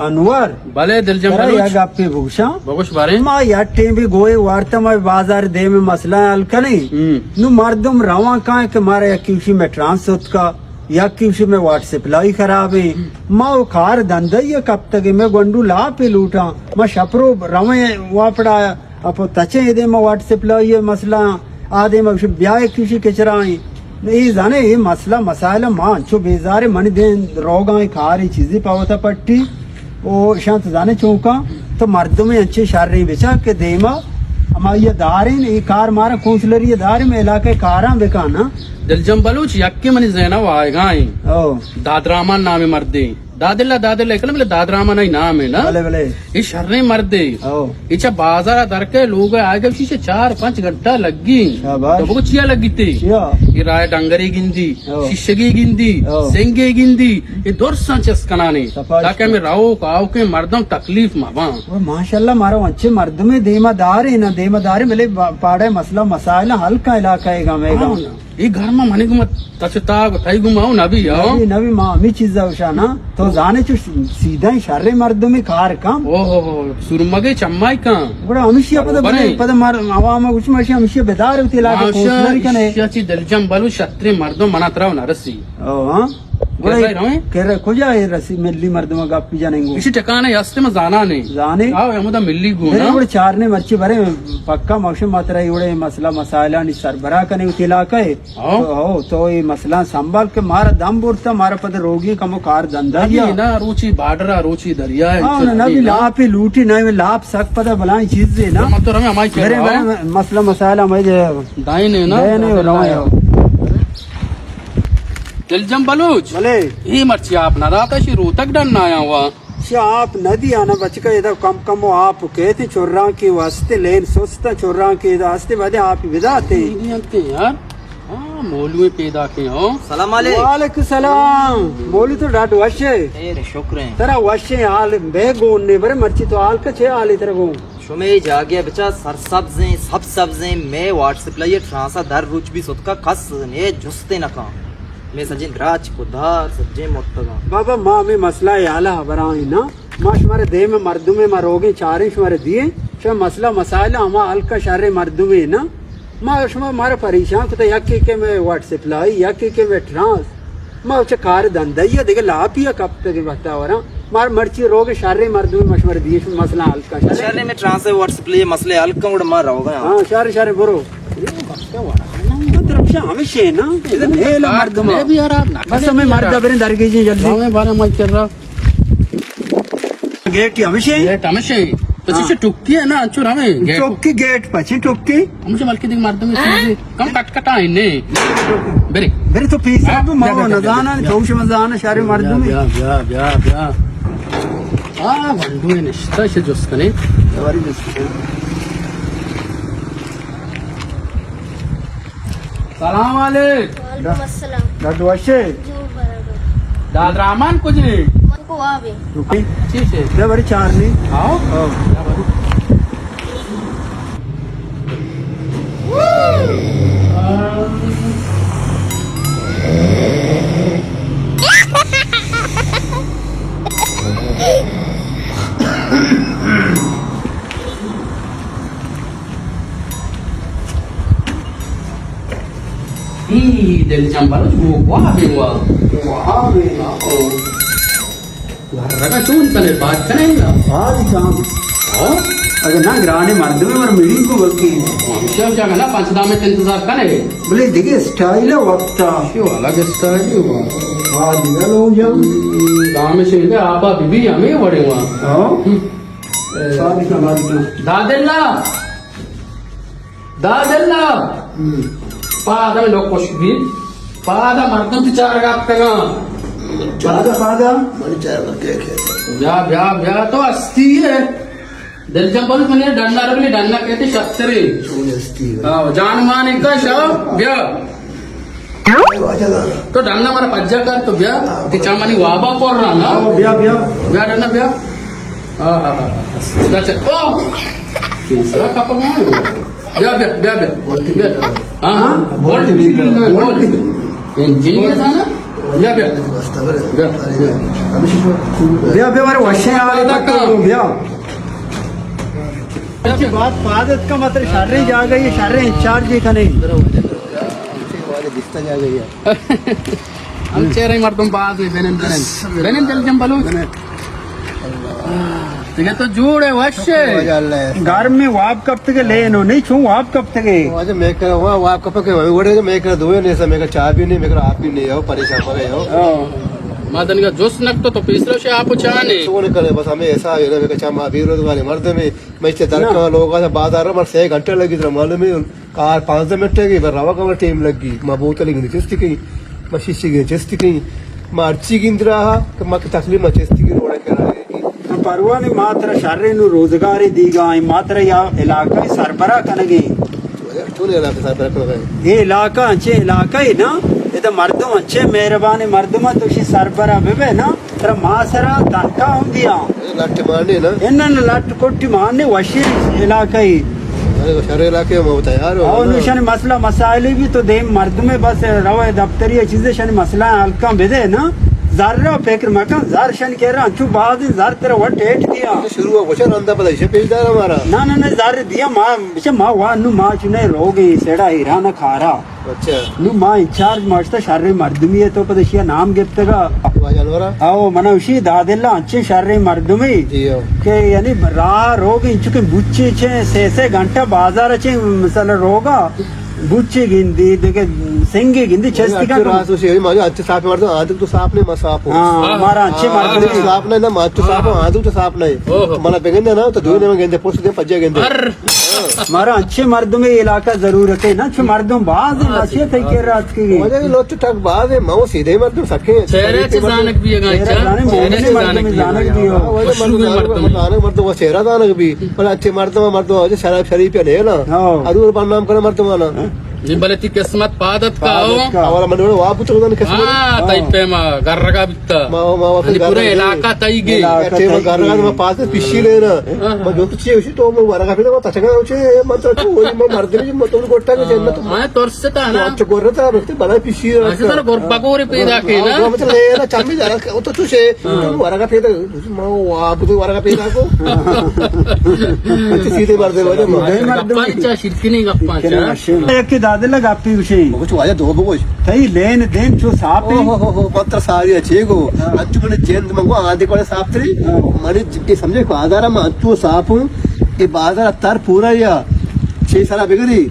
انور۔ بلے دلجم ترا بلوچ۔ یک گپے بگوشاں۔ بگوش باریں۔ ما یک ٹیم بھی گوئے وارتا ما بازار دیم مسئلہ حل کنیں۔ ہم۔ نو مردم روان کائیں کہ مارا یک کیوشی میں ٹرانس اتکا، یک کیوشی میں واٹر سپلائی خراب ہے۔ ما وہ کار دندہ یہ کپتگے میں گونڈو لاپے لوٹاں۔ ما شپرو رویں واپڑا اپو تچیں دیم واٹر سپلائی مسئلہ آ دیم بیا کیوشی کچرائیں۔ اے زانے، اے مسئلہ مسائل ما انچو بیزارے، منی دین روگاں، اے کاری چیزی پہ وتا پٹی۔ او شانت زانے چونکا تو مردمے انچے شریں بچا کہ دیما ہمائی داریں، اے کار مارا کونسلری داریں، میں علاقے کاراں بکانا۔ دلجم بلوچ یکے منی ذہن ء آئیگا ایں۔ او۔ دادرامان نام مردے۔ دادلہ، دادلہ، اکلم بلے دادرامان ای نام ہے نا؟ بلے، بلے۔ اے شریں مردے۔ او۔ اے چا بازار در کے لوگ آئے گا، شیشے چار پانچ گھنٹہ لگی۔ شاباش۔ تو بگو چیا لگی تے؟ چیا؟ اے رائے ڈنگرے گندی، او۔ شیشگی گندی، او۔ سنگے گندی، اے درساں چس کنانے۔ شاباش۔ تاکہ ہمیں راؤ کاؤ کے مردم تکلیف مباں۔ او ماشاءاللہ، مارا انچے مردمے دیما دارے نا، دیما دارے، بلے با-، پاڑے مسئلہ مسائل حل کا علاقہ ہے گا، میں گا۔ ہاں۔ اے گھر ما منی گما تچ تاگ، تئی گما او نبی، او؟ نبی، نبی، ما ہمی چیزا وشانا۔ تو زانے چو سیدھا شر مردمی کار کم۔ او ہو ہو، سرمگے چمائی کم۔ گڑا ہمیشی پدا بنے۔ پدا مار عوام گوش ماشی ہمیشی بدار ہوتی علاقہ ماشا، کوشنری کنے۔ اشیا چی دلجم بلو شترے مردم منا ترا نرسی۔ او ہاں۔ گڑا کرے رویں؟ کرے کجا ہے رسی ملی مردم گپ جننگو؟ اسی ٹھکانے ہستے ما زانا نے۔ زانے؟ آو، ہمودا ملی گو برے نا۔ گڑا چارنے مرچی برے پکا موشم ما ترا ایوڑے مسئلہ مسائلانی سربراہ کنے ہوتی علاقہ ہے۔ ہاں۔ تو، ہو، تو اے مسئلہ سنبھال کہ مارا دم برتا، مارا پد روگی کمو کار دندا ابھی یا۔ نا روچی بارڈر ء، روچی دریا ہے، ہاں، چل نا، ابھی ابھی نا۔ لاپ ہی لوٹی نا، لاپ سک پدا بلائیں چیز ہے نا۔ تو مت تو رمے ہمائی کر برے، رہا برے، ہوں۔ مسئلہ مسائل ہمائی دے۔ دائیں نے نا، دائیں نے، دائیں روائے نے۔ ہو۔ دلجم بلوچ۔ بلے۔ اے مرچی آپ نہ داتا، شی روتک ڈن آیا ہوا۔ چہ آپ نہ دیانا بچکا، ادا کم کم و آپ کیت، چرانکی واسطے لین سستا، چرانکی ادا ہستے بدے آپ بداتے۔ نہیں آتے یار۔ ہاں، مولوی پیدا کے ہو۔ سلام علیک۔ وعلیکم السلام۔ مولوی تو ڈاٹ وشے۔ خیر، شکر ہیں۔ ترا وشے حال بے گون نے برے مرچی تو حال کا چے حال ترا گون؟ شمے جاگے بچا سرسبزیں، سب سبزیں، مے واٹر سپلائی ٹرانسا در روچ بھی ستکا کس نے جستے نکاں۔ مے سجیں دراج کدار سجیں مرتگاں۔ بابا، ما ہمے مسئلہ ء حال ء ہبراں نا۔ ما شمارا دیم ء مردمے ما روگیں چاریں شمارا دیئیں۔ شما مسئلہ مسائل ہما ہلکا شریں مردمے نا۔ ما شما مارا پریشان کتا، یکے کہ میں واٹر سپلائی، یکے کہ میں ٹرانس۔ ما چہ کار دندائی ء دگہ لاپی ء کپتگیں بہتا وراں۔ مار مرچی روگیں شریں مردمے ما شمارا دیئیں شما مسئلہ ہلکا شریں۔ شریں میں ٹرانس ء واٹر سپلائی مسئلہ ہلکا گڑا ما روگا۔ ہاں، شر شر برو۔ مطلب شا ہمیشہ ہے نا، ادھر نیل مردم۔ میں بھی یار آپ نہ بس ہمیں مرد بریں درگیجیں جلدی۔ ہمیں بارہ مائی کر رہا۔ گیٹ ہمیشہ ہے؟ گیٹ ہمیشہ ہے۔ تو ہاں۔ چیچے ٹکی ہے نا، انچو ہمیں گیٹ۔ ٹکی گیٹ پچے ٹکی۔ ہمیشہ ملکی دیکھ مردم ہے، کم کٹ کٹ آئے نے۔ برے۔ برے تو پیسہ ہاں، بھی ماو بیا، بیا، نزانا، بیا۔ چوش مزانا، شارے مردم ہے۔ بیا، بیا، بیا، بیا۔ آ، بندو نشتا، اسے جست کنے۔ سواری جست کنے۔ سلام علیک۔ وعلیکم السلام۔ ڈاکٹر وشے؟ جو برابر۔ داد رحمان کجے؟ من کو آوے۔ تو کئی؟ چی چی؟ بیا بری چار نی۔ آؤ۔ آؤ۔ بیا بری۔ اے دل جمبل گو وابے وا۔ وابے۔ او۔ گھر رگا چون کنے، بات کنے یا؟ بات کام۔ ہاں؟ اگر نہ گرانے مردمے مر ملی کو بلکہ۔ ہمیشہ کیا کنا، پنچ دامے انتظار کنے۔ بلے دیگه اسٹائل وقتا۔ شو الگ اسٹائل ہوا۔ ہاں، دیگه لوگ جان۔ دامے سے آپا بی بی ہمیں وڑے ہوا۔ ہاں؟ ہم۔ سادی کا، سادی کا۔ دادلا۔ دادلا۔ ہم۔ پادا لوگ خوش بی۔ پادا مردم تی چار گاپ کنا۔ پادا، پادا۔ من چار گاپ کے کے۔ بیا، بیا، بیا تو ہستی ہے۔ دل جمبل کنے ڈنڈا رگنے، ڈنڈا کہتے شسترے۔ چون ہستی ہے۔ ہاں، جان مان انکا شاہ، بیا۔ تو ڈنڈا مارا پجا کر تو بیا۔ تی چامانی وابا پر رہا نا۔ بیا، بیا۔ بیا ڈنڈا بیا۔ ہاں، ہاں، ہاں۔ اچھا، او۔ تیسرا کپ میں۔ بیا، بیا، بیا، بیا۔ بیا۔ ہاں، ہاں۔ بول، بول۔ انجینئر تھا نا؟ بیا، بیا۔ بیا۔ بیا، بیا، مارے وشیں حال پتو، بیا۔ اچھی بات، پادت کا مطلب شریں جاگہ یہ، شریں انچارج کنے۔ ہم چہرے مردم باز ہے، بنن، بنن۔ بنن دل جم بلوچ۔ دیگہ تو جوڑ ہے، وش ہے۔ گھر میں واب کپتگے لینو، نہیں چون واب کپتگے۔ واجہ میں کرا ہوا واب کپکے، وڑے میں کرا دوئے نہیں سا، میں کرا چاہ بھی نہیں، میں کرا آپ بھی نہیں، ہو پریشان ہو گئے ہو۔ ہاں۔ ما دنگا جوست نکتو تو پیسرو شے آپ چاہ نے۔ سون کرے بس ہمیں ایسا ہے نا، میں کرا چاہ ما بے روزگار مردم ہے، میں چہ در نہ۔ کا لوگ آتا بازار مر سے گھنٹہ لگی ترا معلوم ہے۔ کار پانزدہ منٹ گئی، بر روا کمر ٹیم لگی۔ ما بوتل گندی چستی کئی، ما شیشی گندی چستی کئی، ما ہرچی گندی رہا کہ ما کی تکلیف ما چستی کئی روڑا کرا۔ پرواہ نہیں، ما ترا شریں نو روزگارے دیگا ایں، ما ترا یا علاقہ سربراہ کنگے۔ چون علاقہ سربراہ کنگے؟ یہ علاقہ انچے علاقہ ہے نا، ادا مردم انچے مہربان مردم، تو شی سربراہ ببے نا۔ ترا ما سرا تنخواہ ہم دیاں۔ لٹ مانے نا؟ انن لٹ کٹی مانے، وشی علاقہ ای۔ ارے شر علاقہ ما بتا یار۔ او نو شن مسئلہ مسائل بھی تو دیم مردم بس روے دفتری چیزیں شن مسئلہ حل کن بدے نا۔ زر را فکر مکن، زر شن کر رہا، چو بعد زر ترا وٹ ایٹ دیاں۔ شروع ہو گوشا رندا پدا اسے پیش دار ہمارا۔ نا، نا، نا، زر دیاں ما، بچے ما وا نو ما چنے روگے سیڑا ایران کھارا۔ اچھا۔ نو ما انچارج ماشتا شر مردمی ہے تو پد اشیا نام گپتگا۔ واجہ انورا؟ او منا اشی دادلا انچے شر مردمی جی ہو۔ کہ یعنی راہ روگ انچو کہ بچے چے سے سے گھنٹہ بازار چے مثلا روگا بچے گندی دیگه سنگے گندی چستی کا۔ راس اشی ما انچے صاف مردم آدم تو صاف نہیں ما صاف ہو۔ ہاں، ہمارا انچے مردم صاف نہیں نا، ما تو صاف ہو، آدم تو صاف نہیں۔ منا بگندے نا تو دو نے گندے پوسٹ دے پجے گندے۔ مارا انچیں مردمے علاقہ ضرورت ہے نا، چو مردم باز ہیں، نصیحت ہے کہ رات کی۔ وجہ لوچ ٹک باز ہے، ما وہ سیدھے مردم سکے ہیں۔ چہرہ چہ زانگ بھی اگاں چہرہ چا؟ زانگ، چہرہ مومن چہ مردم زانگ بھی ہو۔ زانگ مردم، زانگ مردم وہ چہرہ زانگ بھی۔ پر اچھے مردم، مردم وجہ شراب شریف پہ نہیں نا۔ ہاں۔ ارور بدنام کرے مردم آنا۔ جی بلے تی قسمت پادت کا ہو۔ پادت کا۔ اولا من وڑا واب تو قسمت۔ ہاں، تئی پیما گرگا بیتا۔ ما، ما، ما، یعنی پورا علاقہ تئی گے۔ علاقہ تئی گے۔ ما پاس پیشی لینا۔ ہاں۔ ما جو تو چیئے اسی تو ما ورگا پیدا، ما تچگا اسی، ما تو تو وہی ما مردی، ما تو گوٹا کے جنت۔ ہاں، ترستا نا۔ تو گورتا، بلے پیشی۔ اچھا، ترا گور بگورے پیدا کے نا۔ ہاں، مطلب لینا چمی جانا، تو تو سے، تو ورگا پیدا۔ ما واب تو ورگا پیدا کو۔ اچھا، سیدھے مردم ہو جا، ما۔ سیدھے مردم۔ گپاں چا، شرکنی گپاں چا۔ یک دادے لگا پی گوشی۔ بگوش واجہ دو بگوش۔ تئی لین دین چو صاف ہے۔ او ہو ہو ہو، پتر ساری اچھے گو۔ ہاں۔ اچھو من جند منگو آدھے کوڑے صاف تری۔ ہاں۔ من جدی سمجھے کو آدھارا من اچھو صاف ہوں۔ یہ بازار تر پورا یا چھ سالہ بگری۔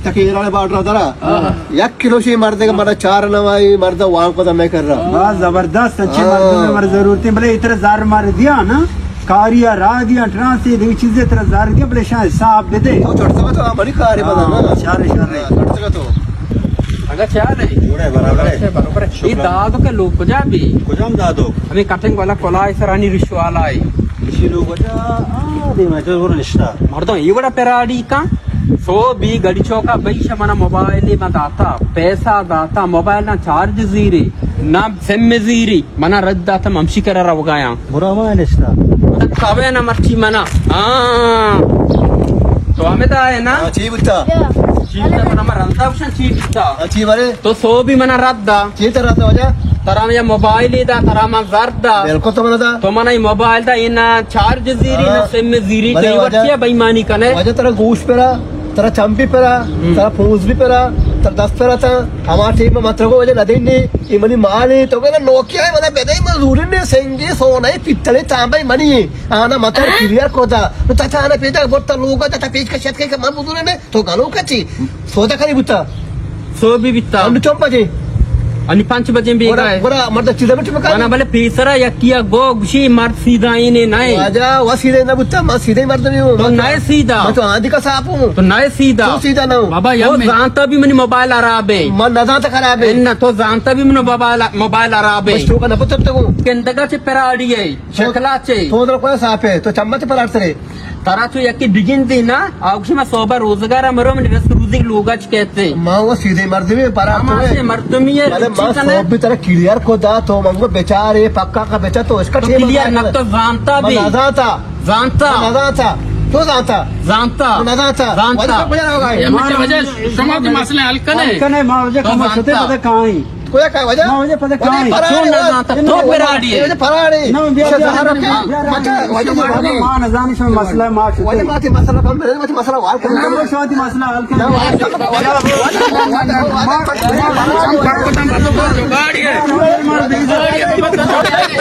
تک ایران بارڈر درا۔ ہاں۔ یک کلو شی مردے کا مرد چار نوائی، مرد وان کو میں کر رہا۔ واہ، زبردست، اچھے ہاں۔ مردم ہے، مرد ضرورت ہے، بلے اترا زر مار دیا نا، کاری راہ دیا، ٹرانس دے، چیزیں اترا زر دیا، بلے شاہ حساب دے دے۔ وہ چھوٹا سا تو ہماری کاری بنا نا۔ ہاں، شارے، شارے۔ ہاں، چھوٹا سا تو۔ اگا چا نہیں؟ جوڑے، برابر ہے۔ برابر ہے۔ یہ دادو کے لوگ کجا بھی؟ کجام دادو؟ ہمیں کٹنگ والا کلائی سرانی رشوالا ہے۔ اسی لوگ کجا؟ آ، دے میں جو نشتا۔ مردم، یہ بڑا پیراڈی کا؟ سو بی گڑی چوکا بئی شمنا موبائل ما داتا، پیسہ داتا، موبائل نا چارج زیرے، نا سم زیرے، منا رد داتا، ممشی کرا روگایاں۔ برا ما نشتا۔ کبے نا مرچی منا۔ ہاں۔ تو ہمیں دا ہے نا؟ ہاں، چی بوتا؟ چی بوتا؟ منا رندا بشن چی بوتا؟ ہاں، چی بارے؟ تو سو بی منا رد دا۔ چی ترا رد دا وجہ؟ ترا میں موبائل دا، ترا من زر دا۔ بالکل تو منا دا۔ تو منا یہ موبائل دا، ان چارج زیری، ہاں۔ نہ سم زیری، بلے تو یہ وجہ، بچے بےایمانی کنے۔ وجہ ترا گوش پرا، ترا چم بھی پرا، ہم۔ ترا پوز بھی پرا، ترا دست پرا تا، ہما ٹیم میں مترگو وجہ نہ دینی، یہ منی مال ہے، تو کہنا نوکیا ہے، مطلب بدے مزدوری نے سنگی، سونا ہے، پتلے، تانبے منی ہے۔ آنا متر کلیئر کو دا۔ نو تا چانا پیدا برتا لوگا تا پیش کا شت کے من بزرے نے، تو گلو کچی۔ سودا کری بوتا۔ سو بھی بیتا۔ انو چون بجے؟ انی پنچ بجے بیگا ہے۔ برا، مرد چیزا بٹی مکانی۔ منا بلے پیسرا یکیا گو گشی مرد سیدھا اینے نائے۔ واجہ، وا سیدھا نہ بوتا، ما سیدھا مرد نہیں ہوں۔ تو نائے سیدھا۔ ما تو آدھی کا صاحب ہوں۔ تو نائے سیدھا۔ تو سیدھا نہ ہوں۔ بابا، یا تو میں زانتا بھی منی موبائل خراب ہے۔ من نہ زانتا خراب ہے۔ نہ، تو زانتا بھی منی موبائل، موبائل خراب ہے۔ بس تو کا نہ پتر تو۔ گندگا چے پراڑی ہے۔ شکلا چے۔ تو در کوئی صاحب ہے، تو چمچ پراڑ سرے۔ ترا چو یکے بگندے نا، آ گوشی ما صوبہ روزگار ء مرو، من رزق روزی لوگا چ کہتے۔ ما وہ سیدھے مردمی، پر ہما سے مردمی ہے، بلے ما چی کنے؟ صوب بھی ترا کلیئر کو دا، تو منگو بیچارے، پکا کا بیچا تو اس کا تو ٹھیک کلیئر ہے۔ نہ تو زانتا بھی۔ من زانتا۔ زانتا۔ من زانتا۔ تو زانتا۔ زانتا۔ من زانتا۔ زانتا۔ وجہ کجا ہوگا؟ یہ مجھے وجہ شما کی مسئلہ حل کنے۔ حل کنے، ما وجہ تو کم شتے زانتا۔ پتہ کائیں۔ کوئی کا وجہ؟ ما وجہ پتہ وجہ کائیں۔ پراڑے چون نہ جانتا، تو پراڑے۔ وجہ پراڑے۔ نہ، بیا، بیا، زہر بیا، کے بیا، بیا، مچا، بیا، وجہ بیا، زہر۔ ما نہ زانی شما مسئلہ ما چتے۔ وجہ ما تے مسئلہ کم، وجہ ما تے مسئلہ حل کریں۔ شما تے مسئلہ حل کریں۔ نہ، وجہ، وجہ، وجہ، وجہ، وجہ، وجہ، وجہ، وجہ،